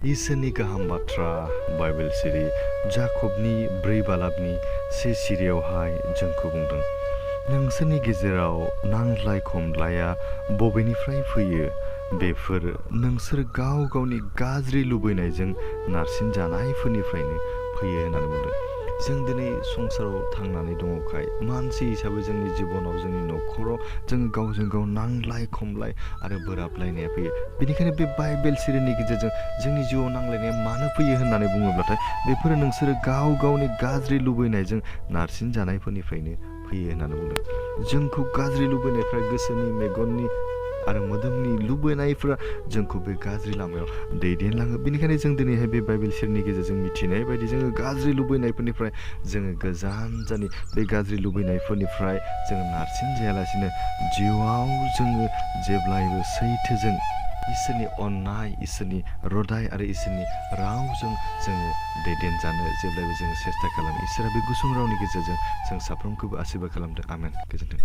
इसोरनि गाहाम बाथ्रा बाइबेल सिरि जाकबनि 4 बालाबनि 1 सिरियावहाय जोंखौ बुंदों। नोंसोरनि गेजेराव नांज्लाय खमज्लाया बबेनिफ्राय फैयो? बेफोर नोंसोर गाव गावनि गाज्रि लुबैनायजों नारसिनजानायफोरनिफ्रायनो फैयो होननानै बुंदों। जों दिनै संसाराव थांनानै दङखाय मानसि हिसाबै जोंनि जिबनाव जोंनि न'खराव जोङो गावजों गाव नांज्लाय खमलाय आरो बोराबलायनाया फैयो। बेनिखायनो बे बाइबेल सिरिनि गेजेरजों जोंनि जिउआव नांलायनाया मानो फैयो होननानै बुङोब्लाथाय बेफोरो नोंसोरो गाव गावनि गाज्रि लुबैनायजों नारसिनजानायफोरनिफ्रायनो फैयो होननानै बुंदों। जोंखौ गाज्रि लुबैनायफ्रा गोसोनि मेगननि आरो मोदोमनि लुबैनायफ्रा जोंखौ बे गाज्रि लामायाव दैदेनलाङो। बेनिखायनो जों दिनैहाय बे बाइबेल सिरिनि गेजेरजों मिथिनाय बायदि जोङो गाज्रि लुबैनायफोरनिफ्राय जोङो गोजान जानि बे गाज्रि लुबैनायफोरनिफ्राय जोङो नारसिन जायालासिनो जिउआव जोङो जेब्लायबो सैथोजों इसोरनि अननाय, इसोरनि रदाय आरो इसोरनि रावजों जोङो दैदेनजानो जेब्लायबो जोङो सेस्था खालामो। इसोरा बे गुसुं रावनि गेजेरजों जों साफ्रोमखौबो आशीर्बाद खालामदों। आमेन। गोजोन्थों।